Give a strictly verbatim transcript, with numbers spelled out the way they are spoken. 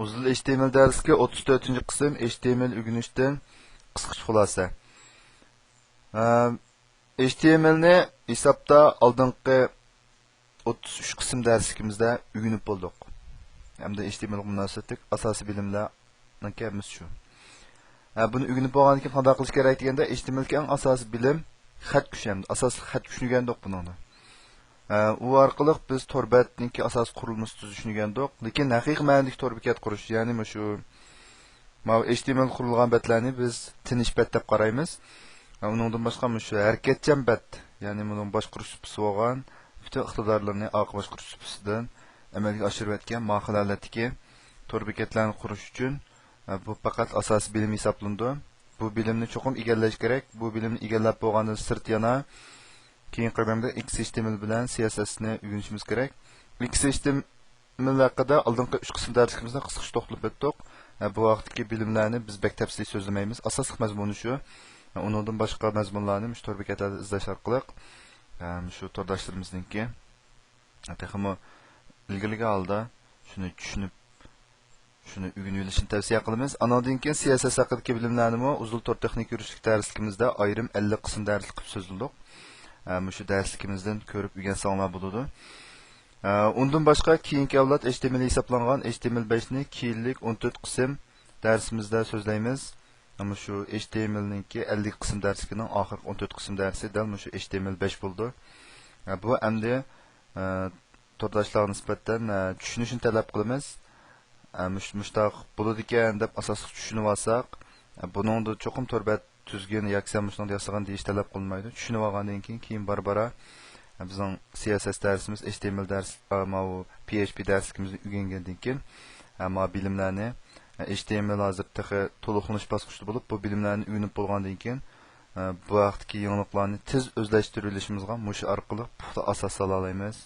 ئۇزۇل ئېچ تى ئېم ئېل دەرسلىكى، ئوتتۇز تۆتىنچى قىسىم، ئېچ تى ئېم ئېل ئۆگىنىشتىن قىسقىچە خۇلاسە. ئە، ئېچ تى ئېم ئېلنى ھېسابتا ئالدىنقى ئوتتۇز ئۈچ قىسىم دەرسلىكىمىزدە ئۆگىنىپ بولدۇق. ھەمدە ئېچ تى ئېم ئېلغا مۇناسىۋەتلىك ئاساسىي بىلىملەرنىڭكى ھەممىسى شۇ. ھە، بۇنى ئۆگىنىپ بولغاندىن كېيىن قانداق قىلىش كېرەك دېگەندە، ئېچ تى ئېم ئېلدىكى ئەڭ ئاساسىي بىلىم خەت كۈچى، ھەمدە ئاساسلىق خەت كۈچىنى ئۆگەندۇق بۇنىڭدا. ھە، ئۇ ئارقىلىق بىز تور بەتنىڭكى ئاساسىي قۇرۇلمىسى تۈزۈشىنى ئۆگەندۇق. لېكىن ھەقىقىي مەنىدىكى تور بېكەت قۇرۇش، يەنى مۇشۇ ماۋۇ ئېچ تى ئېم ئېل قۇرۇلغان بەتلەرنى بىز تىنچ بەت دەپ قارايمىز. ھە، ئۇنىڭدىن باشقا مۇشۇ ھەرىكەتچان بەت، يەنى بۇنىڭ باشقۇرۇش سۇپىسى بولغان، پۈتۈن ئىقتىدارلىرىنى ئارقا باشقۇرۇش سۇپىسىدىن ئەمەلگە ئاشۇرۇۋەتكەن ماقۇل ھالەتتىكى تور بېكەتلەرنى قۇرۇش ئۈچۈن، ھە، بۇ پەقەت ئاساسىي بىلىم ھېسابلىنىدۇ. بۇ بىلىمنى چوقۇم ئىگىلەش كېرەك. بۇ بىلىمنى ئىگىلەپ بولغاندىن سىرت يەنە كېيىنكى قەدەمدە ئېكس ئېچ تى ئېم ئېل بىلەن سى ئېس ئېس نى ئۆگىنىشىمىز كېرەك. ئېكس ئېچ تى ئېم ئېل ھەققىدە ئالدىنقى ئۈچ قىسىم دەرسلىكىمىزدە قىسقىچە توختىلىپ ئۆتتۇق. ھە، بۇ ھەقتىكى بىلىملەرنى بىز بەك تەپسىلىي سۆزلىمەيمىز. ئاساسلىق مەزمۇنى شۇ. ھە، ئۇنىڭدىن باشقا مەزمۇنلارنى مۇشۇ تور بېكەتلەردە ئىزدەش ئارقىلىق، ھە، مۇشۇ تورداشلىرىمىزنىڭكى، ھە، تېخىمۇ ئىلگىرىلىگەن ھالدا شۇنى چۈشىنىپ، شۇنى ئۆگىنىۋېلىشنى تەۋسىيە قىلىمىز. ئانىڭدىن كېيىن سى ئېس ئېس ھەققىدىكى بىلىملەرنىمۇ ئۇزۇل تور تېخنىكا يۈرۈشلۈك دەرسلىكىمىزدە ئايرىم ئەللىك قىسىم دەرسلىك قىلىپ سۆزلىدۇق. ھە، مۇشۇ دەرسلىكىمىزدىن كۆرۈپ ئۆگەنسەڭلار بولىدۇ. ئە، ئۇندىن باشقا كېيىنكى ئەۋلاد ئېچ تى ئېم ئېل ھېسابلانغان ئېچ تى ئېم ئېل بەشنى كېيىنلىك ئون تۆت قىسىم دەرسىمىزدە سۆزلەيمىز. ئەمما شۇ ئېچ تى ئېم ئېلنىڭكى ئەللىك قىسىم دەرسلىكىنىڭ ئاخىرقى ئون تۆت قىسىم دەرسى دەل مۇشۇ ئېچ تى ئېم ئېل بەش بولىدۇ. ئە، بۇ ئەمدى، ئە، تورداشلارغا نىسبەتەن، ئە، چۈشىنىشنى تەلەپ قىلىمىز. ئە، مۇش-، مۇشتاق بولىدىكەن دەپ ئاساسلىق چۈشىنىۋالساق، ئە، بۇنىڭدا چوقۇم تور بەت تۈزگىن ياكى سەن مۇشۇنداق ياسىغىن دېيىش تەلەپ قىلىنمايدۇ. چۈشىنىۋالغاندىن كېيىن، كېيىن بارا-بارا بىزنىڭ سى ئېس ئېس دەرسىمىز، ئېچ تى ئېم ئېل دەرس، ماۋۇ پى ئېچ پى دەرسلىكىمىزنى ئۆگەنگەندىن كېيىن، ماۋۇ بىلىملەرنى، ئېچ تى ئېم ئېل ھازىر تېخى تولۇقلىنىش باسقۇچىدا بولۇپ، بۇ بىلىملەرنى ئۆگىنىپ بولغاندىن كېيىن، بۇ ھەقتىكى يېڭىلىقلارنى تېز ئۆزلەشتۈرۈۋېلىشىمىزغا مۇشۇ ئارقىلىق پۇختا ئاساس سالالايمىز.